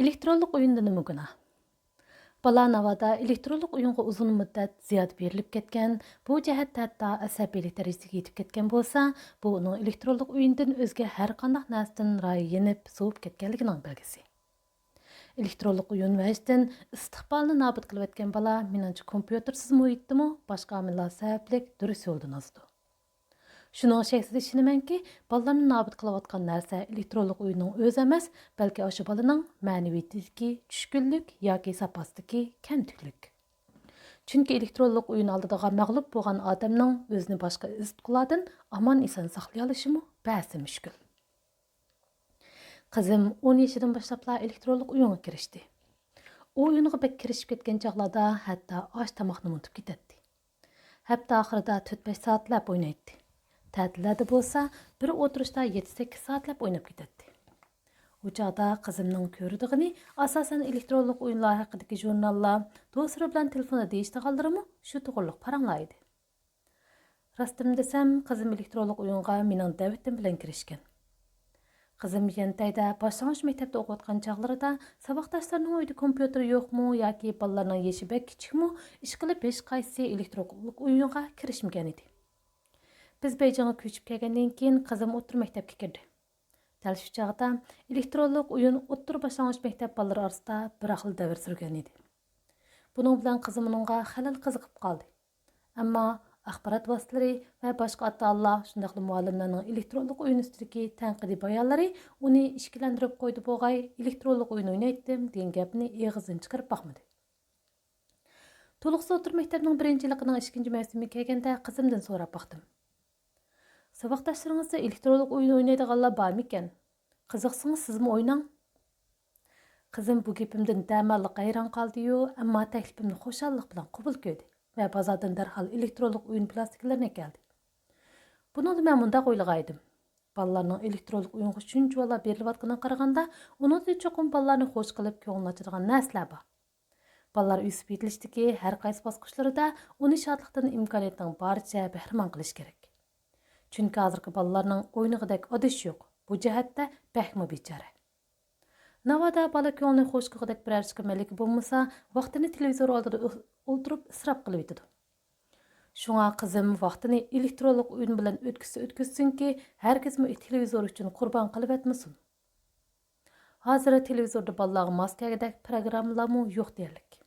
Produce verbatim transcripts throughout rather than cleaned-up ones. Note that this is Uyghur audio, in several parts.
ئېلېكترونلۇق ئويۇندا نېمە گۇناھ؟ بالا ناۋادا ئېلېكترونلۇق ئويۇنغا ئۇزۇن مۇددەت زىيادە بېرىلىپ كەتكەن، بۇ جەھەتتە ھەتتا ئەسەبىيلىك دەرىجىسىگە يېتىپ كەتكەن بولسا، بۇ ئۇنىڭ ئېلېكترونلۇق ئويۇندىن ئۆزگە ھەر قانداق نەرسىدىن رايى يېنىپ، سوۋۇپ كەتكەنلىكىنىڭ بەلگىسى. ئېلېكترونلۇق ئويۇن ۋەجىدىن ئىستىقبالىنى نابۇت قىلىۋەتكەن بالا، مېنىڭچە، كومپيۇتېرسىز مۇھىتتىمۇ باشقا ئامىللار سەۋەبلىك دۇرۇس يولدىن ئازىدۇ. شۇنىڭغا شەكسىز ئىشىنىمەنكى، بالىلارنى نابۇت قىلىۋاتقان نەرسە ئېلېكترونلۇق ئويۇننىڭ ئۆزى ئەمەس، بەلكى ئاشۇ بالىنىڭ مەنىۋىيىتىدىكى چۈشكۈنلۈك ياكى ساپاسىدىكى كەمتۈكلۈك. چۈنكى ئېلېكترونلۇق ئويۇن ئالدىدا مەغلۇپ بولغان ئادەمنىڭ ئۆزىنى باشقا ئىززىتقۇلاردىن ئامان-ئېسەن ساقلىيالىشىمۇ بەسى مۈشكۈل. قىزىم ئون يېشىدىن باشلاپلا ئېلېكترونلۇق ئويۇنغا كىرىشتى. ئۇ ئويۇنغا بەك كىرىشىپ كەتكەن چاغلاردا ھەتتا ئاش تاماقنىمۇ ئۇنتۇپ كېتەتتى. ھەپتە ئاخىرىدا تۆت-بەش سائەتلەپ ئوينايتتى. تەتىللەردە بولسا بىر ئولتۇرۇشتا يەتتە-سەككىز سائەتلەپ ئويناپ كېتەتتى. ئۇ چاغدا قىزىمنىڭ كۆرىدىغىنى ئاساسەن ئېلېكترونلۇق ئويۇنلار ھەققىدىكى ژۇرناللار، دوستلىرى بىلەن تېلېفوندا دېيىشىدىغانلىرىمۇ شۇ توغرىلىق پاراڭلار ئىدى. راستىنى دېسەم، قىزىم ئېلېكترونلۇق ئويۇنغا مېنىڭ دەۋىتىم بىلەن كىرىشكەن. قىزىم يەنتەيدە باشلانغۇچ مەكتەپتە ئوقۇۋاتقان چاغلىرىدا ساۋاقداشلىرىنىڭ ئۆيىدە كومپيۇتېر يوقمۇ ياكى بالىلارنىڭ يېشى بەك كىچىكمۇ، ئىشقىلىپ ھېچقايسىسى ئېلېكترونلۇق ئويۇنغا كىرىشمىگەن ئىدى. بىز بېيجىڭغا كۆچۈپ كەلگەندىن كېيىن قىزىم ئوتتۇرا مەكتەپكە كىردى. دەل شۇ چاغدا ئېلېكترونلۇق ئويۇن ئوتتۇرا باشلانغۇچ مەكتەپ بالىلىرى ئارىسىدا بىراقلا دەۋر سۈرگەن ئىدى. بۇنىڭ بىلەن قىزىم ئۇنىڭغا خېلىلا قىزىقىپ قالدى. ئەمما ئاخبارات ۋاسىتىلىرى ۋە باشقا ئاتا-ئانىلار، شۇنداقلا مۇئەللىملەرنىڭ ئېلېكترونلۇق ئويۇن ئۈستىدىكى تەنقىدىي بايانلىرى ئۇنى ئىچكىلەندۈرۈپ قويدى بولغاي، ئېلېكترونلۇق ئويۇن ئوينايتتىم دېگەن گەپنى ئېغىزدىن چىقىرىپ باقمىدى. تولۇقسىز ئوتتۇرا مەكتەپنىڭ بىرىنچى يىللىقىنىڭ ئىككىنچى مەۋسۇمى كەلگەندە قىزىمدىن سوراپ باقتىم. ساۋاقداشلىرىڭىزدا ئېلېكترونلۇق ئويۇن ئوينايدىغانلار بارمىكەن؟ قىزىقسىڭىز سىزمۇ ئويناڭ. قىزىم بۇ گېپىمدىن دەماللىق ھەيران قالدى-يۇ، ئەمما تەكلىپىمنى خۇشاللىق بىلەن قوبۇل كۆردى ۋە بازاردىن دەرھال ئېلېكترونلۇق ئويۇن پىلاستىكلىرىنى ئەكەلدى. بۇنىڭدا مەن مۇنداق ئويلىغانىدىم، بالىلارنىڭ ئېلېكترونلۇق ئويۇنغا شۇنچىۋالا بېرىلىۋاتقىنىغا قارىغاندا، ئۇنىڭدىن چوقۇم بالىلارنى خوش قىلىپ، كۆڭلىنى ئاچىدىغان نەرسىلەر بار. بالىلار ئۆسۈپ يېتىلىشتىكى ھەر قايسى باسقۇچلىرىدا ئۇنى شادلىقتىن ئىمكانىيەتنىڭ بارىچە بەھرىمەن قىلىش كېرەك. چۈنكى ھازىرقى بالىلارنىڭ ئوينىغۇدەك ئادىشى يوق، بۇ جەھەتتە بەكمۇ بىچارە. ناۋادا بالا كۆڭلىنى خوش قىلغۇدەك بىرەر چىقىم مەلىكە بولمىسا، ۋاقتىنى تېلېۋىزور ئالدىدا ئولتۇرۇپ ئىسراپ قىلىۋېتىدۇ. شۇڭا قىزىم ۋاقتىنى ئېلېكترونلۇق ئويۇن بىلەن ئۆتكۈزسە ئۆتكۈزسۇنكى، ھەرگىزمۇ تېلېۋىزور ئۈچۈن قۇربان قىلىۋەتمىسۇن. ھازىر تېلېۋىزوردا بالىلارغا ماس كەلگۈدەك پىروگراممىلارمۇ يوق دېيەرلىك.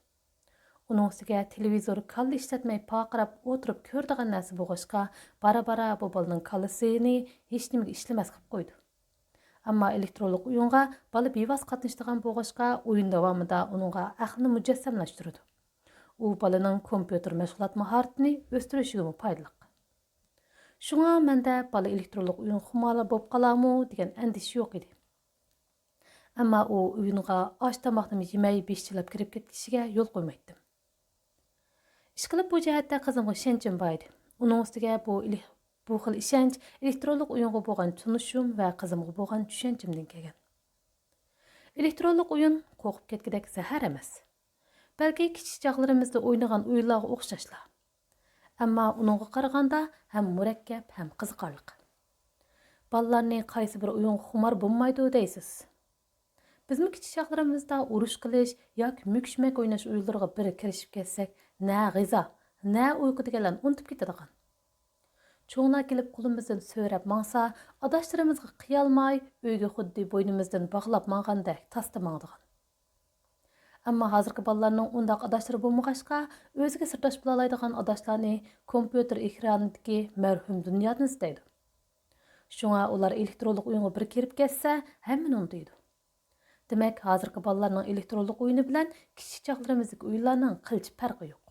ئۇنىڭ ئۈستىگە تېلېۋىزور كاللا ئىشلەتمەي پارقىراپ ئولتۇرۇپ كۆرىدىغان نەرسە بولغاچقا، بارا-بارا بۇ بالىنىڭ كاللىسىنى ھېچنېمىگە ئىشلىمەس قىلىپ قويىدۇ. ئەمما ئېلېكترونلۇق ئويۇنغا بالا بىۋاسىتە قاتنىشىدىغان بولغاچقا، ئويۇن داۋامىدا ئۇنىڭغا ئەقلىنى مۇجەسسەملەشتۈرىدۇ. ئۇ بالىنىڭ كومپيۇتېر مەشغۇلات ماھارىتىنى ئۆستۈرۈشىگىمۇ پايدىلىق. شۇڭا مەندە بالا ئېلېكترونلۇق ئويۇنغا خۇمارلا بولۇپ قالارمۇ دېگەن ئەندىشە يوق ئىدى. ئەمما ئۇ ئويۇنغا ئاش تاماقنىمۇ يېمەي بېشى چىلاپ كىرىپ كېتىشىگە يول قويمايتتىم. ئىشقىلىپ بۇ جەھەتتە قىزىمغا ئىشەنچىم بار ئىدى. ئۇنىڭ ئۈستىگە بۇ ئېلې-، بۇ خىل ئىشەنچ ئېلېكترونلۇق ئويۇنغا بولغان تونۇشۇم ۋە قىزىمغا بولغان چۈشەنچىمدىن كەلگەن. ئېلېكترونلۇق ئويۇن قورقۇپ كەتكۈدەك زەھەر ئەمەس. بەلكى كىچىك چاغلىرىمىزدا ئوينىغان ئويۇنلارغا ئوخشاشلا. ئەمما ئۇنىڭغا قارىغاندا ھەم مۇرەككەپ، ھەم قىزىقارلىق. بالىلارنى قايسى بىر ئويۇنغا خۇمار بولمايدۇ دەيسىز؟ بىزمۇ كىچىك چاغلىرىمىزدا ئۇرۇش قىلىش ياكى مۈكۈشمەك ئويناش ئويۇنلىرىغا بىر كىرىشىپ كەتسەك، نە غىزا، نە ئۇيقۇ دېگەنلەرنى ئۇنتۇپ كېتىدىغان. چوڭلار كېلىپ قولىمىزدىن سۆرەپ ماڭسا، ئاداشلىرىمىزغا قىيالماي، ئۆيگە خۇددى بوينىمىزدىن باغلاپ ماڭغاندەك تاستا ماڭىدىغان. ئەمما ھازىرقى بالىلارنىڭ ئۇنداق ئاداشلىرى بولمىغاچقا، ئۆزىگە سىرداش بولالايدىغان ئاداشلارنى كومپيۇتېر ئېكرانىدىكى مەۋھۇم دۇنيادىن ئىزدەيدۇ. شۇڭا ئۇلار ئېلېكترونلۇق ئويۇنغا بىر كىرىپ كەتسە، ھەممىنى ئۇنتۇيدۇ. دېمەك، ھازىرقى بالىلارنىڭ ئېلېكترونلۇق ئويۇنى بىلەن كىچىك چاغلىرىمىزدىكى ئويۇنلارنىڭ قىلچە پەرقى يوق.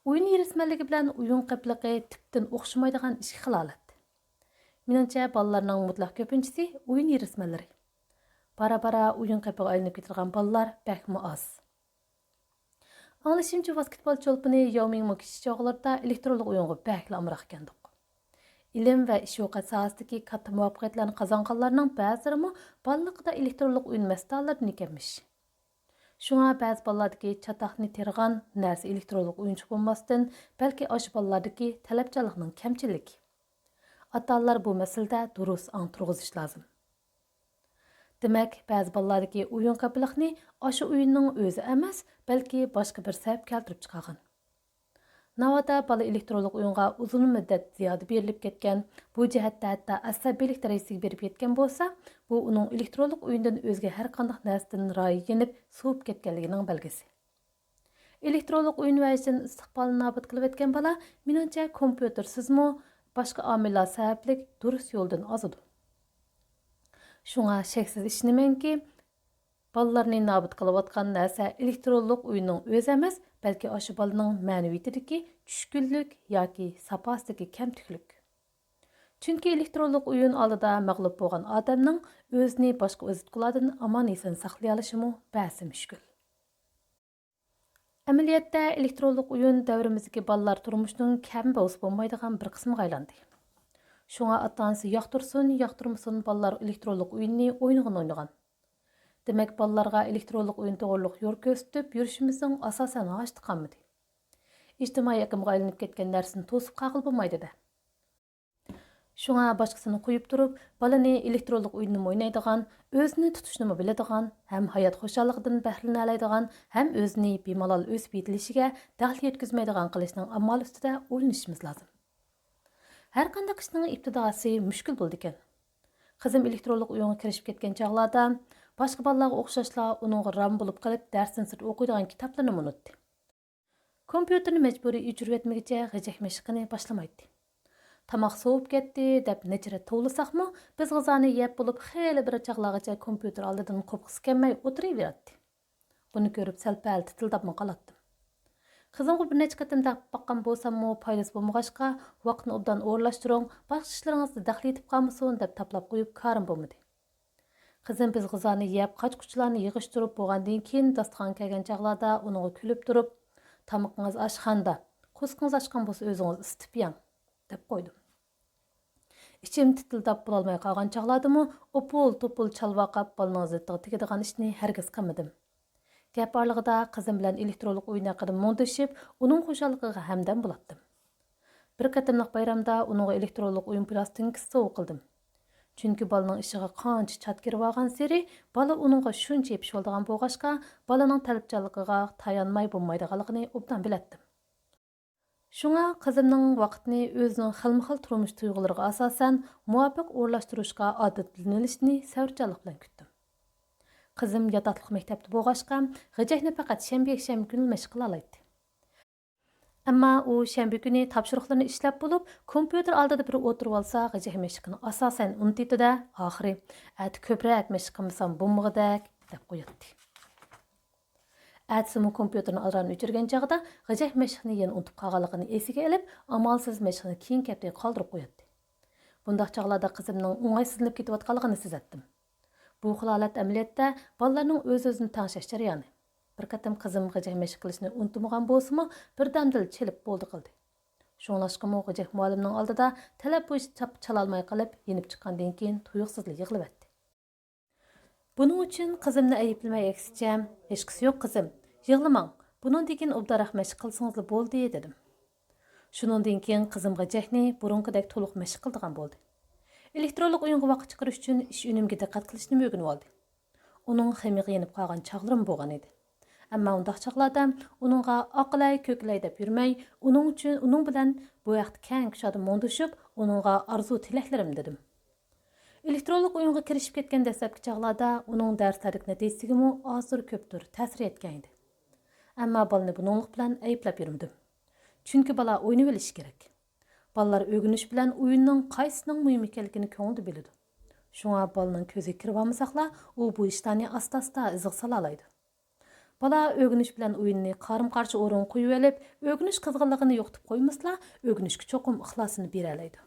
ئويۇن ھېرىسمەنلىكى بىلەن ئويۇن قېپلىقى تۈپتىن ئوخشىمايدىغان ئىككى خىل ھالەت. مېنىڭچە، بالىلارنىڭ مۇتلەق كۆپىنچىسى ئويۇن ھېرىسمەنلىرى. بارا-بارا ئويۇن قېپىغا ئايلىنىپ كېتىدىغان بالىلار بەكمۇ ئاز. ئاڭلىشىمچە، ۋاسكېتبول چولپىنى ياۋ مىڭمۇ كىچىك چاغلىرىدا ئېلېكترونلۇق ئويۇنغا بەكلا ئامراق ئىكەندۇق. ئىلىم ۋە ئىش ئوقەت ساھەسىدىكى كاتتا مۇۋەپپەقىيەتلەرنى قازانغانلارنىڭ بەزىلىرىمۇ بالىلىقىدا ئېلېكترونلۇق ئويۇن مەستانىلىرىدىن ئىكەنمىش. شۇڭا بەزى بالىلاردىكى چاتاقنى تېرىغان نەرسە ئېلېكترونلۇق ئويۇنچۇق بولماستىن، بەلكى ئاشۇ بالىلاردىكى تەلەپچانلىقنىڭ كەمچىللىكى. ئاتا-ئانىلار بۇ مەسىلىدە دۇرۇس ئاڭ تۇرغۇزۇش لازىم. دېمەك، بەزى بالىلاردىكى ئويۇن غەپلىقىنى ئاشۇ ئويۇننىڭ ئۆزى ئەمەس، بەلكى باشقا بىر سەۋەب كەلتۈرۈپ چىقارغان. ناۋادا بالا ئېلېكترونلۇق ئويۇنغا ئۇزۇن مۇددەت زىيادە بېرىلىپ كەتكەن، بۇ جەھەتتە ھەتتا ئەسەبىيلىك دەرىجىسىگە بېرىپ يەتكەن بولسا، بۇ ئۇنىڭ ئېلېكترونلۇق ئويۇندىن ئۆزگە ھەر قانداق نەرسىدىن رايى يېنىپ، سوۋۇپ كەتكەنلىكىنىڭ بەلگىسى. ئېلېكترونلۇق ئويۇن ۋەجىدىن ئىستىقبالىنى نابۇت قىلىۋەتكەن بالا، مېنىڭچە، كومپيۇتېرسىزمۇ باشقا ئامىللار سەۋەبلىك دۇرۇس يولدىن ئازىدۇ. شۇڭا شەكسىز ئىشىنىمەنكى، بالىلارنى نابۇت قىلىۋاتقان نەرسە ئېلېكترونلۇق ئويۇننىڭ ئۆزى ئەمەس، بەلكى ئاشۇ بالىنىڭ مەنىۋىيىتىدىكى چۈشكۈنلۈك ياكى ساپاسىدىكى كەمتۈكلۈك. چۈنكى ئېلېكترونلۇق ئويۇن ئالدىدا مەغلۇپ بولغان ئادەمنىڭ ئۆزىنى باشقا ئوزۇتقۇلاردىن ئامان-ئېسەن ساقلىيالىشىمۇ بەسى مۈشكۈل. ئەمەلىيەتتە، ئېلېكترونلۇق ئويۇن دەۋرىمىزدىكى بالىلار تۇرمۇشىنىڭ كەم بولسا بولمايدىغان بىر قىسمىغا ئايلاندى. شۇڭا ئاتا-ئانىسى ياقتۇرسۇن، ياقتۇرمىسۇن، بالىلار ئېلېكترونلۇق ئويۇننى ئوينىغىنى ئوينىغان. دېمەك، بالىلارغا ئېلېكترونلۇق ئويۇن توغرۇلۇق يول كۆرسىتىپ يۈرۈشىمىزنىڭ ئاساسەن ھاجىتى قالمىدى. ئىجتىمائىي ئېقىمغا ئايلىنىپ كەتكەن نەرسىنى توسۇپ قالغىلى بولمايدۇ-دە. شۇڭا باشقىسىنى قويۇپ تۇرۇپ، بالىنى ئېلېكترونلۇق ئويۇننىمۇ ئوينايدىغان، ئۆزىنى تۇتۇشنىمۇ بىلىدىغان، ھەم ھايات خۇشاللىقىدىن بەھرىلىنەلەيدىغان، ھەم ئۆزىنى بىمالال ئۆسۈپ يېتىلىشىگە دەخلى يەتكۈزمەيدىغان قىلىشنىڭ ئامالى ئۈستىدە ئويلىنىشىمىز لازىم. ھەر قانداق ئىشنىڭ ئىپتىداسى مۈشكۈل بولىدىكەن. قىزىم ئېلېكترونلۇق ئويۇنغا كىرىشىپ كەتكەن چاغلاردا، باشقا بالىلارغا ئوخشاشلا ئۇنىڭغا رام بولۇپ قېلىپ، دەرستىن سىرت ئوقۇيدىغان كىتابلىرىنىمۇ ئۇنۇتتى. كومپيۇتېرنى مەجبۇرىي ئۆچۈرۈۋەتمىگىچە غىجەك مەشىقىنى باشلىمايتتى. تاماق سوۋۇپ كەتتى دەپ نەچچە رەت توۋلىساقمۇ، بىز غىزانى يەپ بولۇپ خېلى بىر چاغلارغىچە كومپيۇتېر ئالدىدىن قوپقۇسى كەلمەي ئولتۇرۇۋېرەتتى. بۇنى كۆرۈپ سەل-پەل تىتىلداپمۇ قالاتتىم. قىزىمغا بىر نەچچە قېتىم دەپ باققان بولساممۇ پايدىسى بولمىغاچقا، ۋاقىتنى ئوبدان ئورۇنلاشتۇرۇڭ، باشقا ئىشلىرىڭىزدا دەخلى يېتىپ قالمىسۇن دەپ تاپلاپ قويۇپ كارىم بولمىدى. قىزىم بىز غىزانى يەپ، قاچا-قۇچىلارنى يىغىشتۇرۇپ بولغاندىن كېيىن، داستىخانغا كەلگەن چاغلاردا ئۇنىڭغا كۈلۈپ تۇرۇپ، «تامىقىڭىز ئاشخانىدا، قورسىقىڭىز ئاچقان بولسا ئۆزىڭىز ئىسىتىپ يەڭ» دەپ قويدۇم. ئىچىم تىتىلداپ بولالماي قالغان چاغلاردىمۇ ئوپۇل-توپۇل چالۋاقاپ بالىنىڭ زىتىغا تېگىدىغان ئىشنى ھەرگىز قىلمىدىم. گەپ ئارىلىقىدا قىزىم بىلەن ئېلېكترونلۇق ئويۇن ھەققىدە مۇڭدىشىپ، ئۇنىڭ خۇشاللىقىغا ھەمدەم بولاتتىم. بىر قېتىملىق بايرامدا ئۇنىڭغا ئېلېكترونلۇق ئويۇن پىلاستىنكىسى سوۋغا قىلدىم. چۈنكى بالىنىڭ ئىشىغا قانچە چات كىرىۋالغانسېرى، بالا ئۇنىڭغا شۇنچە يېپىشىۋالىدىغان بولغاچقا، بالىنىڭ تەلەپچانلىقىغا تايانماي بولمايدىغانلىقىنى ئوبدان بىلەتتىم. شۇڭا قىزىمنىڭ ۋاقىتنى ئۆزىنىڭ خىلمۇخىل تۇرمۇش تۇيغۇلىرىغا ئاساسەن مۇۋاپىق ئورۇنلاشتۇرۇشقا ئادەتلىنىۋېلىشىنى سەۋرچانلىق بىلەن كۈتتۈم. قىزىم ياتاقلىق مەكتەپتە بولغاچقا، غىجەكنى پەقەت شەنبە، يەكشەنبە كۈنىلا مەشىق قىلالايتتى. ئەمما ئۇ شەنبە كۈنى تاپشۇرۇقلىرىنى ئىشلەپ بولۇپ، كومپيۇتېر ئالدىدا بىر ئولتۇرۇۋالسا، غىجەك مەشىقىنى ئاساسەن ئۇنتۇيتتى-دە، ئاخىرى «ئەتە كۆپرەك مەشىق قىلمىسام بولمىغۇدەك» دەپ قوياتتى. ئەتىسىمۇ كومپيۇتېرنى ئالدىراپ ئۆچۈرگەن چېغىدا غىجەك مەشىقنى يەنە ئۇنتۇپ قالغانلىقىنى ئېسىگە ئېلىپ، ئامالسىز مەشىقنى كېيىنكى ھەپتىگە قالدۇرۇپ قوياتتى. بۇنداق چاغلاردا قىزىمنىڭ ئوڭايسىزلىنىپ كېتىۋاتقانلىقىنى سېزەتتىم. بۇ خىل ھالەت ئەمەلىيەتتە بالىلارنىڭ ئۆز-ئۆزىنى تەڭشەش جەريانى. بىر قېتىم قىزىم غىجەك مەشىق قىلىشنى ئۇنتۇمىغان بولسىمۇ، بىردەمدىلا چېلىپ بولدى قىلدى. شۇڭلاشقىمۇ غىجەك مۇئەللىمنىڭ ئالدىدا تەلەپ بويىچە چاپ چالالماي قېلىپ، يېنىپ چىققاندىن كېيىن تۇيۇقسىزلا يىغلىۋەتتى. بۇنىڭ ئۈچۈن قىزىمنى ئەيىبلىمەي، ئەكسىچە، «ھېچقىسى يوق، قىزىم، يىغلىماڭ، بۇنىڭدىن كېيىن ئوبدانراق مەشىق قىلسىڭىزلا بولدى» دېدىم. شۇنىڭدىن كېيىن قىزىم غىجەكنى بۇرۇنقىدەك تولۇق مەشىق قىلىدىغان بولدى. ئېلېكترونلۇق ئويۇنغا ۋاقىت چىقىرىش ئۈچۈن ئىش ئۈنۈمىگە دىققەت قىلىشنىمۇ ئۆگىنىۋالدى. ئۇنىڭ خېمىرى يېنىپ قالغان چاغلىرىمۇ بولغان ئىدى. ئەمما ئۇنداق چاغلاردا ئۇنىڭغا «ئاقىلاي، كۆكىلەي» دەپ يۈرمەي، ئۇنىڭ ئۈچۈن، ئۇنىڭ بىلەن بۇ ھەقتە كەڭ كۇچادا مۇڭدىشىپ، ئۇنىڭغا ئارزۇ-تىلەكلىرىمنى دېدىم. ئېلېكترونلۇق ئويۇنغا كىرىشىپ كەتكەن دەسلەپكى چاغلاردا ئۇنىڭ دەرسلەردىكى نەتىجىسىگىمۇ ئازدۇر كۆپتۇر تەسىر يەتكەن ئىدى. ئەمما بالىنى بۇنىڭلىق بىلەن ئەيىبلەپ يۈرمىدىم. چۈنكى بالا ئوينىۋېلىشى كېرەك. بالىلار ئۆگىنىش بىلەن ئويۇننىڭ قايسىسىنىڭ مۇھىم ئىكەنلىكىنى كۆڭلىدە بىلىدۇ. شۇڭا بالىنىڭ كۆزىگە كىرىۋالمىساقلا، ئۇ بۇ ئىشلارنى ئاستا-ئاستا ئىزىغا سالالايدۇ. بالا ئۆگىنىش بىلەن ئويۇننى قارىمۇ-قارشى ئورۇنغا قويۇۋېلىپ، ئۆگىنىش قىزغىنلىقىنى يوقىتىپ قويمىسىلا، ئۆگىنىشكە چوقۇم ئىخلاسىنى بېرەلەيدۇ.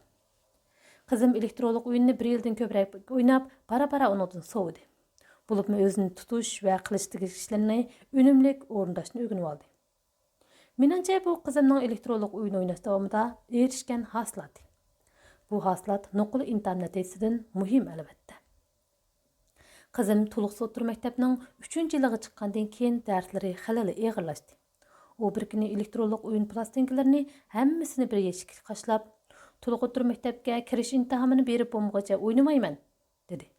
قىزىم ئېلېكترونلۇق ئويۇننى بىر يىلدىن كۆپرەك ئويناپ، بارا-بارا ئۇنىڭدىن سوۋۇدى. بولۇپمۇ ئۆزىنى تۇتۇش ۋە قىلىش تېگىشلىك ئىشلىرىنى ئۈنۈملۈك ئورۇنداشنى ئۆگىنىۋالدى. مېنىڭچە، بۇ قىزىمنىڭ ئېلېكترونلۇق ئويۇن ئويناش داۋامىدا ئېرىشكەن ھاسىلاتى. بۇ ھاسىلات نوقۇل ئىمتىھان نەتىجىسىدىن مۇھىم، ئەلۋەتتە. قىزىم تولۇقسىز ئوتتۇرا مەكتەپنىڭ ئۈچىنچى يىلىغا چىققاندىن كېيىن دەرسلىرى خېلىلا ئېغىرلاشتى. ئۇ بىر كۈنى ئېلېكترونلۇق ئويۇن پىلاستىنكىلىرىنى ھەممىسىنى بىر يەشىككە قاچىلاپ، «تولۇق ئوتتۇرا مەكتەپكە كىرىش ئىمتىھانىنى بېرىپ بولمىغۇچە ئوينىمايمەن» دېدى.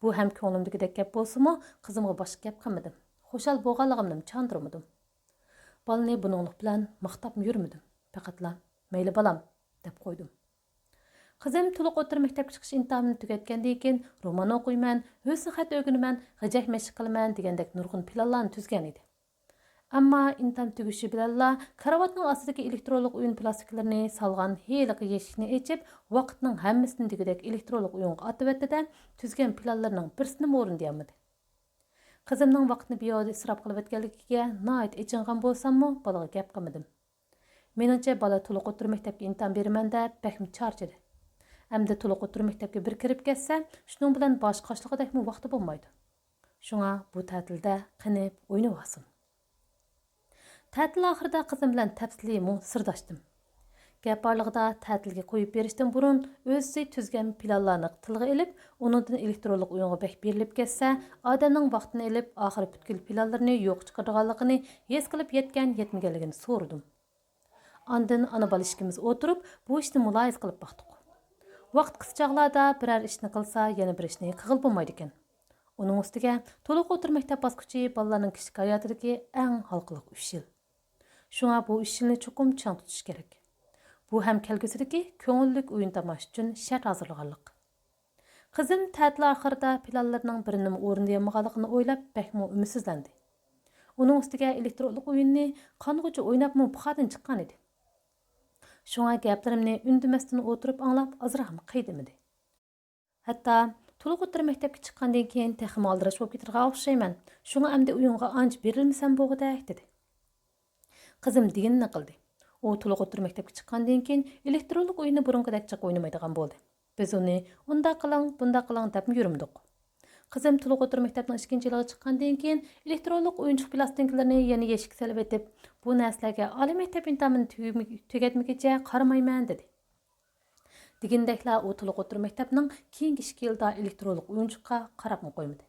بۇ ھەم كۆڭلۈمدىكىدەك گەپ بولسىمۇ، قىزىمغا باشقا گەپ قىلمىدىم. خۇشال بولغانلىقىمنىمۇ چاندۇرمىدىم. بالىنى بۇنىڭلىق بىلەن ماختاپمۇ يۈرمىدىم. پەقەتلا، «مەيلى بالام» دەپ قويدۇم. قىزىم تولۇق ئوتتۇرا مەكتەپكە چىقىش ئىمتىھانىنى تۈگەتكەندىن كېيىن رومان ئوقۇيمەن، ھۆسنخەت ئۆگىنىمەن، غىجەك مەشىق قىلىمەن دېگەندەك نۇرغۇن پىلانلارنى تۈزگەن ئىدى. ئەمما ئىمتىھان تۈگىشى بىلەنلا كارىۋاتنىڭ ئاستىدىكى ئېلېكترونلۇق ئويۇن پىلاستىكلىرىنى سالغان ھېلىقى يەشىكنى ئېچىپ، ۋاقىتنىڭ ھەممىسىنى دېگۈدەك ئېلېكترونلۇق ئويۇنغا ئاتىۋەتتى-دە، تۈزگەن پىلانلىرىنىڭ بىرسىنىمۇ ئورۇندىيالمىدى. قىزىمنىڭ ۋاقتىنى بىھۇدە ئىسراپ قىلىۋەتكەنلىكىگە ناھايىتى ئېچىنغان بولساممۇ، بالىغا گەپ قىلمىدىم. مېنىڭچە، بالا تولۇق ئوتتۇرا مەكتەپكە ئىمتىھان بېرىمەن دەپ بەكمۇ چارچىدى. ئەمدى تولۇق ئوتتۇرا مەكتەپكە بىر كىرىپ كەتسە، شۇنىڭ بىلەن باش قاشلىغۇدەكمۇ ۋاقتى بولمايدۇ. شۇڭا بۇ تەتىلدە قېنىپ ئوينىۋالسۇن. تەتىل ئاخىرىدا قىزىم بىلەن تەپسىلىي مۇ-، سىرداشتىم. گەپ بارلىقىدا، تەتىلگە قويۇپ بېرىشتىن بۇرۇن ئۆزى تۈزگەن پىلانلارنى تىلغا ئېلىپ، ئۇنىڭدىن ئېلېكترونلۇق ئويۇنغا بەك بېرىلىپ كەتسە، ئادەمنىڭ ۋاقتىنى ئېلىپ، ئاخىرى پۈتكۈل پىلانلىرىنى يوققا چىقىرىدىغانلىقىنى ھېس قىلىپ يەتكەن يەتمىگەنلىكىنى سورىدىم. ئاندىن ئانا-بالا ئىككىمىز ئولتۇرۇپ، بۇ ئىشنى مۇلاھىزە قىلىپ باقتۇق. ۋاقىت قىس چاغلاردا بىرەر ئىشنى قىلسا، يەنە بىر ئىشنى قىلغىلى بولمايدىكەن. ئۇنىڭ ئۈستىگە، تولۇق ئوتتۇرا مەكتەپ باسقۇچى بالىلارنىڭ كىشىلىك ھاياتىدىكى ئەڭ ھالقىلىق ئۈچ يىل. شۇڭا بۇ ئۈچ يىلنى چوقۇم چىڭ تۇتۇش كېرەك. بۇ ھەم كەلگۈسىدىكى كۆڭۈللۈك ئويۇن تاماشا ئۈچۈن شەرت ھازىرلىغانلىق. قىزىم تەتىل ئاخىرىدا پىلانلىرىنىڭ بىرىنىمۇ ئورۇندىيالمىغانلىقىنى ئويلاپ، بەكمۇ ئۈمىدسىزلەندى. ئۇنىڭ ئۈستىگە ئېلېكترونلۇق ئويۇننى قانغۇچە ئويناپمۇ پۇخادىن چىققان ئىدى. شۇڭا گەپلىرىمنى ئۈندىمەستىن ئولتۇرۇپ ئاڭلاپ، ئازراقمۇ قىينىدى. ھەتتا، «تولۇق ئوتتۇرا مەكتەپكە چىققاندىن كېيىن تېخىمۇ ئالدىراش بولۇپ كېتىدىغان ئوخشايمەن. شۇڭا ئەمدى ئويۇنغا ئانچە بېرىلمىسەم بولغۇدەك» دېدى. قىزىم دېگىنىنى قىلدى. ئۇ تولۇق ئوتتۇرا مەكتەپكە چىققاندىن كېيىن ئېلېكترونلۇق ئويۇننى بۇرۇنقىدەك جىق ئوينىمايدىغان بولدى. بىز ئۇنى «ئۇنداق قىلىڭ، بۇنداق قىلىڭ» دەپمۇ يۈرمىدۇق. قىزىم تولۇق ئوتتۇرا مەكتەپنىڭ ئىككىنچى يىلىغا چىققاندىن كېيىن ئېلېكترونلۇق ئويۇنچۇق پىلاستىنكىلىرىنى يەنە يەشىككە سېلىۋېتىپ، «بۇ نەرسىلەرگە ئالىي مەكتەپ ئىمتىھانىمنى تۈگىمىگە-، تۈگەتمىگۈچە قارىمايمەن» دېدى. دېگىنىدەكلا، ئۇ تولۇق ئوتتۇرا مەكتەپنىڭ كېيىنكى ئىككى يىلىدا ئېلېكترونلۇق ئويۇنچۇققا قاراپمۇ قويمىدى.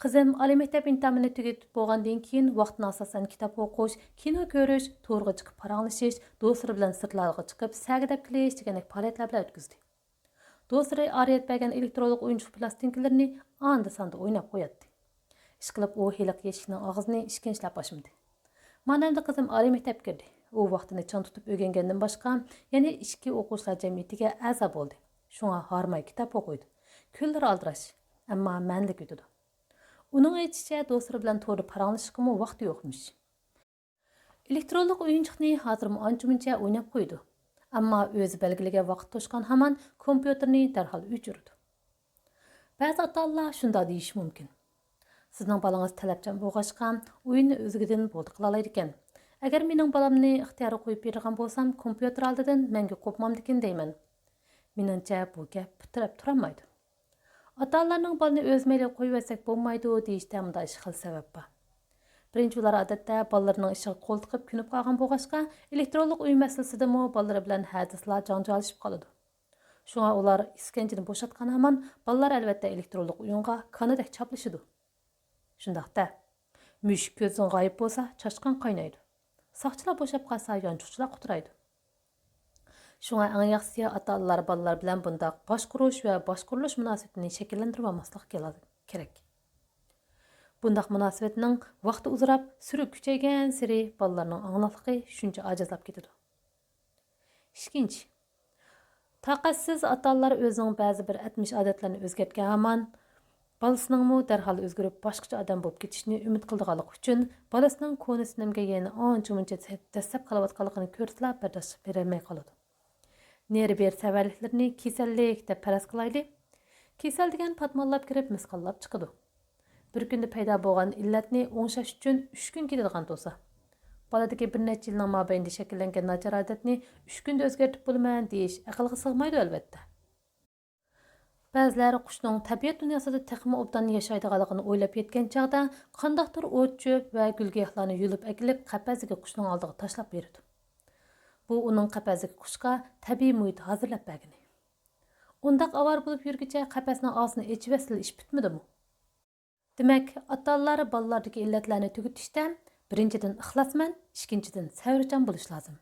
قىزىم ئالىي مەكتەپ ئىمتىھانىنى تۈگىتىپ بولغاندىن كېيىن، ۋاقتىنى ئاساسەن كىتاب ئوقۇش، كىنو كۆرۈش، تورغا چىقىپ پاراڭلىشىش، دوستلىرى بىلەن سىرتلارغا چىقىپ سەگىدەپ كېلىش دېگەندەك پائالىيەتلەر بىلەن ئۆتكۈزدى. دوستلىرى ئارىيەت بەرگەن ئېلېكترونلۇق ئويۇنچۇق پىلاستىنكىلىرىنى ئاندا-ساندا ئويناپ قوياتتى. ئىشقىلىپ، ئۇ ھېلىقى يەشىكنىڭ ئاغزىنى ئىككىنچىلەپ ئاچمىدى. مانا ئەمدى قىزىم ئالىي مەكتەپكە كىردى. ئۇ ۋاقتىنى چىڭ تۇتۇپ ئۆگەنگەندىن باشقا، يەنە ئىچكى ئوقۇغۇچىلار جەمئىيىتىگە ئەزا بولدى. شۇڭا ھارماي كىتاب ئوقۇيدۇ. كۈنلىرى ئالدىراش، ئەمما مەنىلىك ئۆتىدۇ. ئۇنىڭ ئېيتىشىچە، دوستلىرى بىلەن توردا پاراڭلىشىشقىمۇ ۋاقتى يوقمىش. ئېلېكترونلۇق ئويۇنچۇقنى ھازىرمۇ ئانچە-مۇنچە ئويناپ قويىدۇ. ئەمما ئۆزى بەلگىلىگەن ۋاقىت توشقان ھامان كومپيۇتېرنى دەرھال ئۆچۈرىدۇ. بەزى ئاتا-ئانىلار شۇنداق دېيىشى مۇمكىن: «سىزنىڭ بالىڭىز تەلەپچان بولغاچقا، ئويۇننى ئۆزلۈكىدىن بولدى قىلالايدىكەن. ئەگەر مېنىڭ بالامنى ئىختىيارىي قويۇپ بېرىدىغان بولسام، كومپيۇتېر ئالدىدىن مەڭگۈ قوپمامدىكىن» دەيمەن. مېنىڭچە، بۇ گەپ پۇت تىرەپ تۇرالمايدۇ. ئاتا-ئانىلارنىڭ «بالىنى ئۆز مەيلىگە قويۇۋەتسەك بولمايدۇ» دېيىشتە مۇنداق ئىككى خىل سەۋەب بار. بىرىنچى، ئۇلار ئادەتتە بالىلىرىنىڭ ئىشىغا قول تىقىپ كۆنۈپ قالغان بولغاچقا، ئېلېكترونلۇق ئويۇن مەسىلىسىدىمۇ بالىلىرى بىلەن ھە دېسىلا جاڭجالىشىپ قالىدۇ. شۇڭا ئۇلار ئىسكەنجىنى بوشاتقان ھامان بالىلار ئەلۋەتتە ئېلېكترونلۇق ئويۇنغا كانىدەك چاپلىشىدۇ. شۇنداق-دە، مۈشۈك كۆزدىن غايىب بولسا، چاشقان قاينايدۇ. ساقچىلار بوشاپ قالسا، يانچۇقچىلار قۇترايدۇ. شۇڭا ئەڭ ياخشىسى ئاتا-ئانىلار بالىلار بىلەن بۇنداق باشقۇرۇش ۋە باشقۇرۇلۇش مۇناسىۋىتىنى شەكىللەندۈرۈۋالماسلىق كېلا-، كېرەك. بۇنداق مۇناسىۋەتنىڭ ۋاقتى ئۇزىراپ، سۈرى كۈچەيگەنسېرى بالىلارنىڭ ئاڭلىقلىقى شۇنچە ئاجىزلاپ كېتىدۇ. ئىككىنچى، تاقەتسىز ئاتا-ئانىلار ئۆزىنىڭ بەزى بىر ئەتمىش ئادەتلىرىنى ئۆزگەرتكەن ھامان، بالىسىنىڭمۇ دەرھال ئۆزگىرىپ، باشقىچە ئادەم بولۇپ كېتىشىنى ئۈمىد قىلىدىغانلىقى ئۈچۈن، بالىسىنىڭ كونا سىنىمىگە يەنە ئانچە-مۇنچە دەسسەپ قېلىۋاتقانلىقىنى كۆرسىلا بەرداشلىق بېرەلمەي قالىدۇ. نېرى-بېرى سەۋەنلىكلىرىنى كېسەللىك دەپ پەرەز قىلايلى. كېسەل دېگەن پاتمانلاپ كىرىپ، مىسقاللاپ چىقىدۇ. بىر كۈندە پەيدا بولغان ئىللەتنى ئوڭشاش ئۈچۈن ئۈچ كۈن كېتىدىغان تۇرسا، بالىدىكى بىر نەچچە يىلنىڭ مابەينىدە شەكىللەنگەن ناچار ئادەتنى ئۈچ كۈندە ئۆزگەرتىپ بولىمەن دېيىش ئەقىلگە سىغمايدۇ، ئەلۋەتتە. بەزىلەر قۇشنىڭ تەبىئەت دۇنياسىدا تېخىمۇ ئوبدان ياشايدىغانلىقىنى ئويلاپ يەتكەن چاغدا، قانداقتۇر ئوت-چۆپ ۋە گۈل-گىياھلارنى يۇلۇپ ئەكېلىپ، قەپەسىگە قۇشنىڭ ئالدىغا تاشلاپ بېرىدۇ. بۇ ئۇنىڭ قەپەسىدىكى قۇشقا تەبىئىي مۇھىت ھازىرلاپ بەرگىنى. ئۇنداق ئاۋارە بولۇپ يۈرگۈچە قەپەسنىڭ ئاغزىنى ئېچىۋەتسىلا ئىش پۈتمىدىمۇ؟ دېمەك، ئاتا-ئانىلار بالىلاردىكى ئىللەتلەرنى تۈگىتىشتە، بىرىنچىدىن، ئىخلاسمەن، ئىككىنچىدىن، سەۋرچان بولۇش لازىم.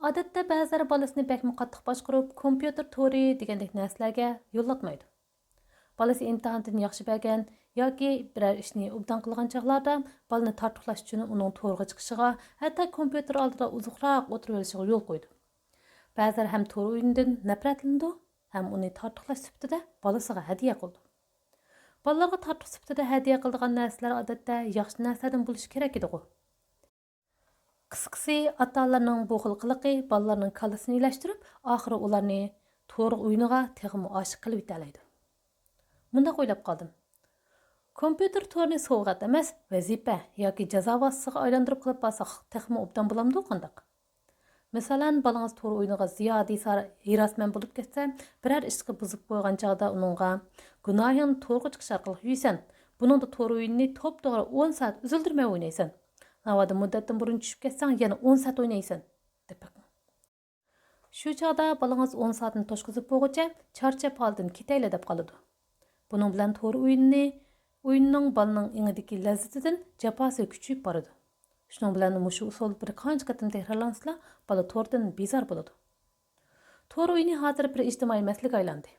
ئادەتتە بەزىلەر بالىسىنى بەكمۇ قاتتىق باشقۇرۇپ، كومپيۇتېر تورى دېگەندەك نەرسىلەرگە يولاتمايدۇ. بالىسى ئىمتىھاندىن ياخشى بەرگەن ياكى بىرەر ئىشنى ئوبدان قىلغان چاغلاردا بالىنى تارتۇقلاش ئۈچۈن ئۇنىڭ تورغا چىقىشىغا، ھەتتا كومپيۇتېر ئالدىدا ئۇزۇقراق ئولتۇرۇۋېلىشىغا يول قويىدۇ. بەزىلەر ھەم تور ئويۇنىدىن نەپرەتلىنىدۇ، ھەم ئۇنى تارتۇقلاش سۈپىتىدە بالىسىغا ھەدىيە قىلىدۇ. بالىلارغا تارتۇق سۈپىتىدە ھەدىيە قىلىدىغان نەرسىلەر ئادەتتە ياخشى نەرسىلەردىن بولۇشى كېرەك ئىدىغۇ. قىسقىسى، ئاتا-ئانىلارنىڭ بۇ خىل قىلىقى بالىلارنىڭ كاللىسىنى ئىلەشتۈرۈپ، ئاخىرى ئۇلارنى تورغا ئويۇنىغا تېخىمۇ ئاشىق قىلىۋېتەلەيدۇ. مۇنداق ئويلاپ قالدىم. كومپيۇتېر تورنى سوۋغات ئەمەس، ۋەزىپە ياكى جازا ۋاسىتىسىغا ئايلاندۇرۇپ قىلىپ بارساق، تېخىمۇ ئوبدان بولامدۇ قانداق؟ مىسالەن، بالىڭىز تور ئويۇنىغا زىيادە ھېسا-، ھېراسمەن بولۇپ كەتسە، بىرەر ئىشقا بۇزۇپ قويغان چاغدا ئۇنىڭغا، «گۇناھىڭنى تورغا چىقىش ئارقىلىق يۇيىسەن، بۇنىڭدا تور ئويۇنىنى توپتوغرا ئون سائەت ئۈزۈلدۈرمەي ئوينايسەن. ناۋادا مۇددەتتىن بۇرۇن چۈشۈپ كەتسەڭ، يەنە ئون سائەت ئوينايسەن» دەپ بېقىڭ. شۇ چاغدا بالىڭىز ئون سائەتنى توشقۇزۇپ بولغۇچە چارچاپ ھالىتىن كېتەيلى دەپ قالىدۇ. بۇنىڭ بىلەن تور ئويۇنىنى، ئويۇننىڭ بالىنىڭ ئېڭىدىكى لەززىتىدىن جاپاسى كۈچىيىپ بارىدۇ. شۇنىڭ بىلەن مۇشۇ ئۇسۇل بىر قانچە قېتىم تەكرارلانسىلا، بالا توردىن بىزار بولىدۇ. تور ئويۇنى ھازىر بىر ئىجتىمائىي مەسىلىگە ئايلاندى.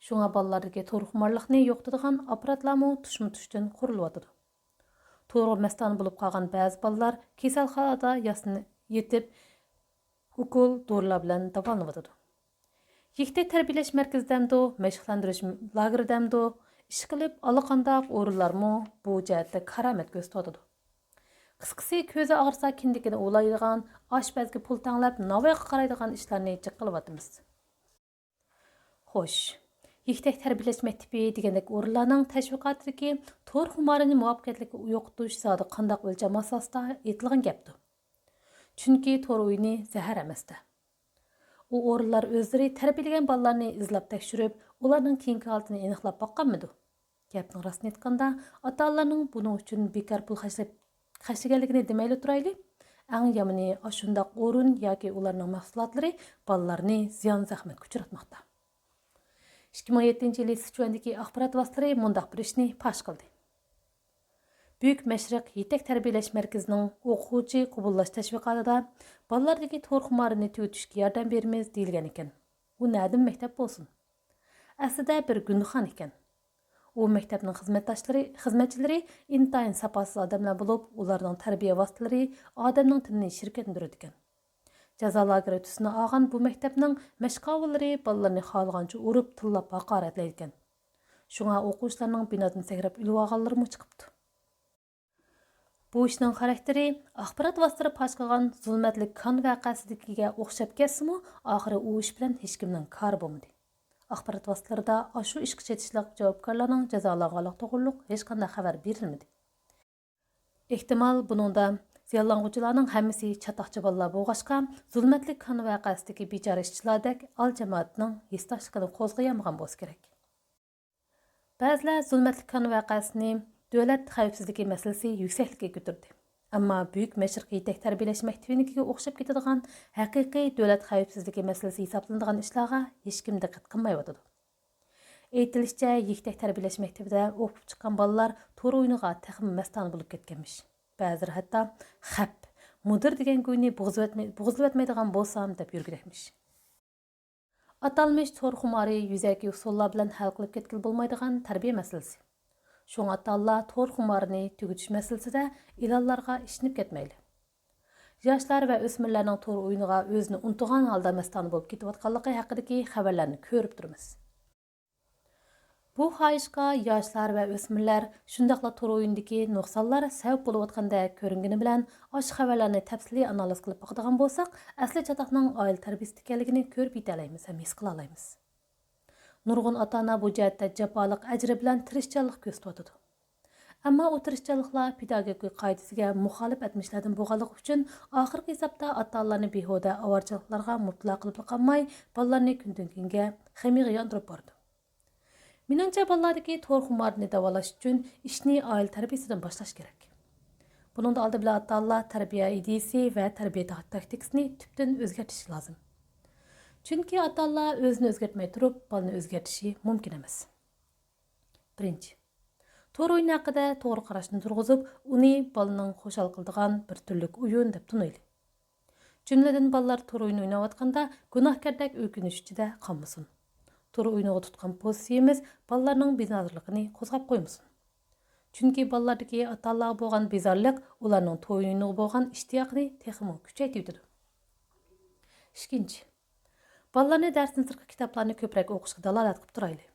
شۇڭا بالىلاردىكى تور خۇمارلىقنى يوقىتىدىغان ئاپپاراتلارمۇ تۇشمۇ تۇشتىن قۇرۇلۇۋاتىدۇ. تورغا مەستانە بولۇپ قالغان بەزى بالىلار كېسەلخانىدا ياسىنى يېتىپ، ئوكۇل، دورىلار بىلەن داۋالىنىۋاتىدۇ. يېتەك تەربىيەلەش مەركىزىدەمدۇ، مەشىقلەندۈرۈش لاگېرىدەمدۇ، ئىشقىلىپ، ئاللىقانداق ئورۇنلارمۇ بۇ جەھەتتە كارامەت كۆرسىتىۋاتىدۇ. قىسقىسى، كۆزى ئاغرىسا كىندىكىنى ئۇۋۇلايدىغان، ئاشپەزگە پۇل تەڭلەپ ناۋايغا قارايدىغان ئىشلارنى جىق قىلىۋاتىمىز. خوش، يېتەك تەربىيەلەش مەكتىپى دېگەندەك ئورۇنلارنىڭ تەشۋىقاتىدىكى تور خۇمارىنى مۇۋەپپەقىيەتلىك يوقىتىش زادى قانداق ئۆلچەم ئاساسىدا ئېيتىلغان گەپتۇ؟ چۈنكى تور ئويۇنى زەھەر ئەمەستە. ئۇ ئورۇنلار ئۆزلىرى تەربىيەلىگەن بالىلارنى ئىزلاپ تەكشۈرۈپ، ئۇلارنىڭ كېيىنكى ھالىتىنى ئېنىقلاپ باققانمىدۇ؟ گەپنىڭ راستىنى ئېيتقاندا، ئاتا-ئانىلارنىڭ بۇنىڭ ئۈچۈن بىكار پۇل خەجلەپ، خەجلىگەنلىكىنى دېمەيلى تۇرايلى، ئەڭ يامىنى ئاشۇنداق ئورۇن ياكى ئۇلارنىڭ مەھسۇلاتلىرى بالىلارنى زىيان-زەخمەتكە ئۇچراتماقتا. ئىككى مىڭ يەتتىنچى يىلى سىچۈەندىكى ئاخبارات ۋاسىتىلىرى مۇنداق بىر ئىشنى پاش قىلدى. بۈيۈك مەشرىق يېتەك تەربىيەلەش مەركىزىنىڭ ئوقۇغۇچى قوبۇللاش تەشۋىقاتىدا بالىلاردىكى تور خۇمارىنى تۈگىتىشكە ياردەم بېرىمىز دېيىلگەن ئىكەن. ئۇ نەدىن مەكتەپ بولسۇن؟ ئەسلىدە بىر گۈلخان ئىكەن. ئۇ مەكتەپنىڭ خىزمەتداشلىرى، خىزمەتچىلىرى ئىنتايىن ساپاسىز ئادەملەر بولۇپ، ئۇلارنىڭ تەربىيە ۋاسىتىلىرى ئادەمنىڭ تېنىنى شىركەتلەندۈرىدىكەن. جازا لاگېرى تۈسىنى ئالغان بۇ مەكتەپنىڭ مەشقاۋۇللىرى بالىلارنى خالىغانچە ئۇرۇپ، تىللاپ ھاقارەتلەيدىكەن. شۇڭا ئوقۇغۇچىلارنىڭ بىنادىن سەكرەپ ئۆلۈۋالغانلىرىمۇ چىقىپتۇ. بۇ ئىشنىڭ خاراكتېرى ئاخبارات ۋاسىتىلىرى پاش قىلغان زۇلمەتلىك كان ۋەقەسىدىكىگە ئوخشاپ كەتسىمۇ، ئاخىرى ئۇ ئىش بىلەن ھېچكىمنىڭ كارى بولمىدى. ئاخبارات ۋاسىتىلىرىدا ئاشۇ ئىشقا چېتىشلىق جاۋابكارلارنىڭ جازالانغانلىقى توغرۇلۇق ھېچقانداق خەۋەر بېرىلمىدى. ئېھتىمال، بۇنىڭدا زىيانلانغۇچىلارنىڭ ھەممىسى چاتاقچى بالىلار بولغاچقا، زۇلمەتلىك كان ۋەقەسىدىكى بىچارە ئىشچىلاردەك ئال جامائەتنىڭ ھېسداشلىقىنى قوزغىيالمىغان بولسا كېرەك. بەزىلەر زۇلمەتلىك كان ۋەقەسىنى دۆلەت خەۋپسىزلىكى مەسىلىسى يۈكسەكلىككە كۆتۈردى. ئەمما بۈيۈك مەشرىق يېتەك تەربىيەلەش مەكتىپىنىڭكىگە ئوخشاپ كېتىدىغان ھەقىقىي دۆلەت خەۋپسىزلىكى مەسىلىسى ھېسابلىنىدىغان ئىشلارغا ھېچكىم دىققەت قىلمايۋاتىدۇ. ئېيتىلىشىچە، يېتەك تەربىيەلەش مەكتىپىدە ئوقۇپ چىققان بالىلار تور ئويۇنىغا تېخىمۇ مەستانە بولۇپ كەتكەنمىش. بەزىلىرى ھەتتا، «خەپ، مۇدىر دېگەن گۇينى بۇزۇۋەتمەي-، بۇزۇۋەتمەيدىغان بولسام» دەپ يۈرگۈدەكمىش. ئاتالمىش تور خۇمارى يۈزەكى ئۇسۇللار بىلەن ھەل قىلىپ كەتكىلى بولمايدىغان تەربىيە مەسىلىسى. شۇڭا ئاتا-ئانىلار تور خۇمارىنى تۈگىتىش مەسىلىسىدە ئېلانلارغا ئىشىنىپ كەتمەيلى. ياشلار ۋە ئۆسمۈرلەرنىڭ تور ئويۇنىغا ئۆزىنى ئۇنتۇغان ھالدا مەستانە بولۇپ كېتىۋاتقانلىقى ھەققىدىكى خەۋەرلەرنى كۆرۈپ تۇرىمىز. بۇ خاھىشقا ياشلار ۋە ئۆسمۈرلەر، شۇنداقلا تور ئويۇنىدىكى نۇقسانلار سەۋەب بولۇۋاتقاندەك كۆرۈنگىنى بىلەن، ئاشۇ خەۋەرلەرنى تەپسىلىي ئانالىز قىلىپ باقىدىغان بولساق، ئەسلى چاتاقنىڭ ئائىلە تەربىيەسىدە ئىكەنلىكىنى كۆرۈپ يېتەلەيمىز ھەم ھېس قىلالايمىز. نۇرغۇن ئاتا-ئانا بۇ جەھەتتە جاپالىق ئەجرى بىلەن تىرىشچانلىق كۆرسىتىۋاتىدۇ. ئەمما ئۇ تىرىشچانلىقلار پېداگوگىكا قائىدىسىگە مۇخالىپ ئەتمىشلەردىن بولغانلىقى ئۈچۈن، ئاخىرقى ھېسابتا ئاتا-ئانىلارنى بىھۇدە ئاۋارىچىلىقلارغا مۇپتىلا قىلىپلا قالماي، بالىلارنى كۈندىن-كۈنگە خېمىرغا ياندۇرۇپ بارىدۇ. مېنىڭچە، بالىلاردىكى تور خۇمارىنى داۋالاش ئۈچۈن ئىشنى ئائىلە تەربىيەسىدىن باشلاش كېرەك. بۇنىڭدا ئالدى بىلەن ئاتا-ئانىلار تەربىيە ئىدىيىسى ۋە تەربىيە تاك-، تاكتىكىسىنى تۈپتىن ئۆزگەرتىشى لازىم. چۈنكى ئاتا-ئانىلار ئۆزىنى ئۆزگەرتمەي تۇرۇپ، بالىنى ئۆزگەرتىشى مۇمكىن ئەمەس. بىرىنچى، تور ئويۇنى ھەققىدە توغرا قاراشنى تۇرغۇزۇپ، ئۇنى بالىنىڭ خۇشال قىلىدىغان بىر تۈرلۈك ئويۇن دەپ تونۇيلى. جۈملىدىن بالىلار تور ئويۇنى ئويناۋاتقاندا گۇناھكاردەك ئۆكۈنۈش ئىچىدە قالمىسۇن. تور ئويۇنىغا تۇتقان پوزىتسىيىمىز بالىلارنىڭ بىزارلىقىنى قوزغاپ قويمىسۇن. چۈنكى بالىلاردىكى ئاتا-ئانىلارغا بولغان بىزارلىق ئۇلارنىڭ تور ئويۇنىغا بولغان ئىشتىياقىنى تېخىمۇ كۈچەيتىۋېتىدۇ. ئىككىنچى، بالىلارنى دەرستىن سىرتقى كىتابلارنى كۆپرەك ئوقۇشقا دالالەت قىلىپ تۇرايلى.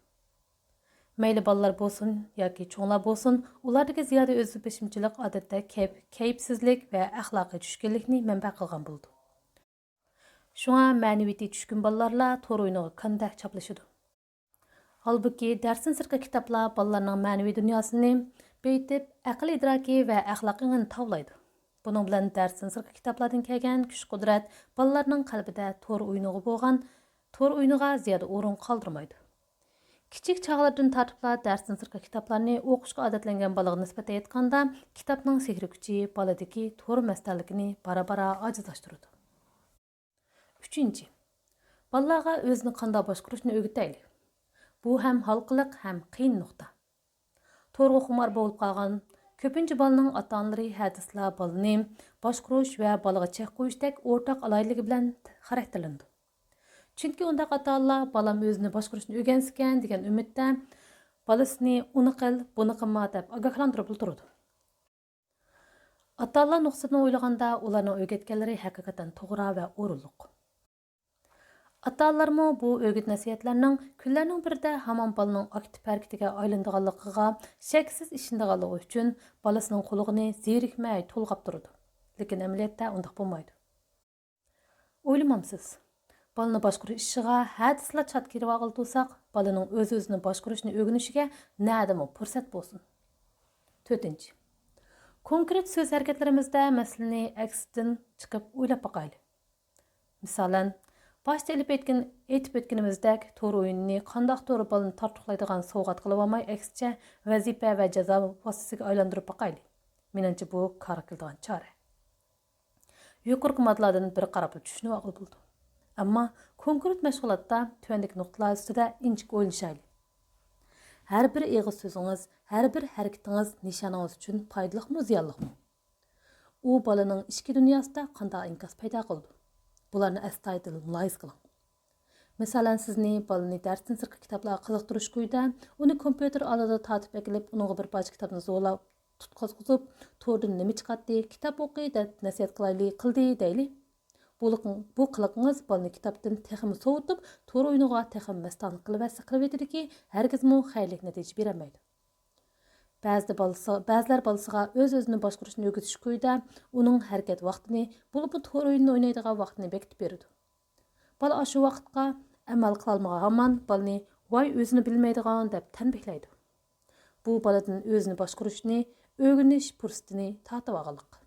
مەيلى بالىلار بولسۇن ياكى چوڭلار بولسۇن، ئۇلاردىكى زىيادە ئۆزبېشىمچىلىق ئادەتتە كەيپ-، كەيپسىزلىك ۋە ئەخلاقىي چۈشكۈنلۈكنى مەنبە قىلغان بولىدۇ. شۇڭا مەنىۋىيىتى چۈشكۈن بالىلارلا تور ئويۇنىغا كاندەك چاپلىشىدۇ. ھالبۇكى، دەرستىن سىرتقى كىتابلار بالىلارنىڭ مەنىۋى دۇنياسىنى بېيىتىپ، ئەقىل ئىدراكى ۋە ئەخلاق ئېڭىنى تاۋلايدۇ. بۇنىڭ بىلەن دەرستىن سىرتقى كىتابلاردىن كەلگەن كۈچ-قۇدرەت بالىلارنىڭ قەلبىدە تور ئويۇنىغا بولغان، تور ئويۇنىغا زىيادە ئورۇن قالدۇرمايدۇ. كىچىك چاغلىرىدىن تارتىپلا دەرستىن سىرتقى كىتابلارنى ئوقۇشقا ئادەتلەنگەن بالىغا نىسبەتەن ئېيتقاندا، كىتابنىڭ سېھرىي كۈچى بالىدىكى تور مەستانىلىكىنى بارا-بارا ئاجىزلاشتۇرىدۇ. ئۈچىنچى، بالىلارغا ئۆزىنى قانداق باشقۇرۇشنى ئۆگىتەيلى. بۇ ھەم ھالقىلىق، ھەم قىيىن نۇقتا. تورغا خۇمار بولۇپ قالغان كۆپىنچە بالىنىڭ ئاتا-ئانىلىرى ھە دېسىلا بالىنى باشقۇرۇش ۋە بالىغا چەك قويۇشتەك ئورتاق ئالاھىدىلىكى بىلەن خاراكتېرلىنىدۇ. چۈنكى ئۇنداق ئاتا-ئانىلار بالام ئۆزىنى باشقۇرۇشنى ئۆگەنسىكەن دېگەن ئۈمىدتە بالىسىنى ئۇنى قىل، بۇنى قىلما دەپ ئاگاھلاندۇرۇپلا تۇرىدۇ. ئاتا-ئانىلار نۇقتىسىدىن ئويلىغاندا، ئۇلارنىڭ ئۆگەتكەنلىرى ھەقىقەتەن توغرا ۋە ئورۇنلۇق. ئاتا-ئانىلارمۇ بۇ ئۆگىتى-نەسىھەتلەرنىڭ كۈنلەرنىڭ بىرىدە ھامان بالىنىڭ ئاكتىپ ھەرىكىتىگە ئايلىنىدىغانلىقىغا شەكسىز ئىشىنىدىغانلىقى ئۈچۈن بالىسىنىڭ قۇلىقىنى زېرىكمەي تولغاپ تۇرىدۇ. لېكىن ئەمەلىيەتتە ئۇنداق بولمايدۇ. ئويلىمامسىز؟ بالىنى باشقۇرۇش ئىشىغا ھە دېسىلا چات كىرىۋالغىلى تۇرساق، بالىنىڭ ئۆز-ئۆزىنى باشقۇرۇشنى ئۆگىنىشىگە نەدىمۇ پۇرسەت بولسۇن؟ تۆتىنچى، كونكرېت سۆز-ھەرىكەتلىرىمىزدە مەسىلىنى ئەكسىدىن چىقىپ ئويلاپ باقايلى. مىسالەن، باشتا ئېلىپ ئېيتكىن-، ئېيتىپ ئۆتكىنىمىزدەك، تور ئويۇنىنى قانداقتۇر بالىنى تارتۇقلايدىغان سوۋغات قىلىۋالماي، ئەكسىچە ۋەزىپە ۋە جازا ۋاسىتىسىگە ئايلاندۇرۇپ باقايلى. مېنىڭچە، بۇ كارغا كېلىدىغان چارە. يۇقىرىقى ماددىلاردىن بىر قاراپلا چۈشىنىۋالغىلى بولىدۇ. ئەمما كونكرېت مەشغۇلاتتا تۆۋەندىكى نۇقتىلار ئۈستىدە ئىنچىكە ئويلىشايلى. ھەر بىر ئېغىز سۆزىڭىز، ھەر بىر ھەرىكىتىڭىز نىشانىڭىز ئۈچۈن پايدىلىقمۇ، زىيانلىقمۇ؟ ئۇ بالىنىڭ ئىچكى دۇنياسىدا قانداق ئىنكاس پەيدا قىلىدۇ؟ بۇلارنى ئەستايىدىل مۇلاھىزە قىلىڭ. مىسالەن، سىزنى بالىنى دەرستىن سىرتقى كىتابلارغا قىزىقتۇرۇش كويىدا، ئۇنى كومپيۇتېر ئالدىدا تارتىپ ئەكېلىپ، ئۇنىڭغا بىر پارچە كىتابنى زورلاپ تۇتقۇزغۇزۇپ، توردىن نېمە چىقاتتى، كىتاب ئوقۇي دەپ نەسىھەت قىلايلى، قىلدى دەيلى. بۇ لىقىڭ-، بۇ قىلىقىڭىز بالىنى كىتابتىن تېخىمۇ سوۋۇتۇپ، تور ئويۇنىغا تېخىمۇ مەستانە قىلىۋەتسە قىلىۋېتىدۇكى، ھەرگىزمۇ خەيرلىك نەتىجە بېرەلمەيدۇ. بەزىدە بالىسى، بەزىلەر بالىسىغا ئۆز-ئۆزىنى باشقۇرۇشنى ئۆگىتىش كويىدا ئۇنىڭ ھەرىكەت ۋاقتىنى، بولۇپمۇ تور ئويۇنىنى ئوينايدىغان ۋاقتىنى بېكىتىپ بېرىدۇ. بالا ئاشۇ ۋاقىتقا ئەمەل قىلالمىغان ھامان بالىنى «ۋاي، ئۆزىنى بىلمەيدىغان» دەپ تەنبىھلەيدۇ. بۇ بالىدىن ئۆزىنى باشقۇرۇشنى ئۆگىنىش پۇرسىتىنى تارتىۋالغانلىق.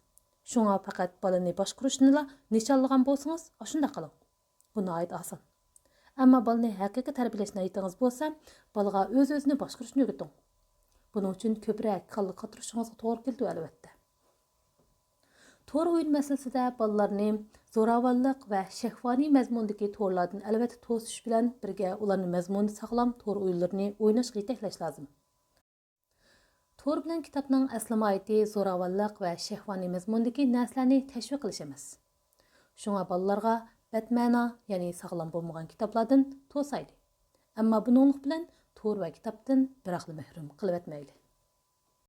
شۇڭا پەقەت بالىنى باشقۇرۇشنىلا نىشانلىغان بولسىڭىز، ئاشۇنداق قىلىڭ. بۇ ناھايىتى ئاسان. ئەمما بالىنى ھەقىقىي تەربىيەلەش نىيىتىڭىز بولسا، بالىغا ئۆز-ئۆزىنى باشقۇرۇشنى ئۆگىتىڭ. بۇنىڭ ئۈچۈن كۆپرەك كاللا قاتۇرۇشىڭىزغا توغرا كېلىدۇ، ئەلۋەتتە. تور ئويۇن مەسىلىسىدە بالىلارنى زوراۋانلىق ۋە شەھۋانىي مەزمۇندىكى تورلاردىن ئەلۋەتتە توسۇش بىلەن بىرگە، ئۇلارنى مەزمۇنى ساغلام تور ئويۇنلىرىنى ئويناشقا يېتەكلەش لازىم. تور بىلەن كىتابنىڭ ئەسلى ماھىيىتى زوراۋانلىق ۋە شەھۋانىي مەزمۇندىكى نەرسىلەرنى تەشۋىق قىلىش ئەمەس. شۇڭا بالىلارغا بەتمەنا، يەنى ساغلام بولمىغان كىتابلاردىن توسايلى. ئەمما بۇنىڭلىق بىلەن تور ۋە كىتابتىن بىراقلا مەھرۇم قىلىۋەتمەيلى.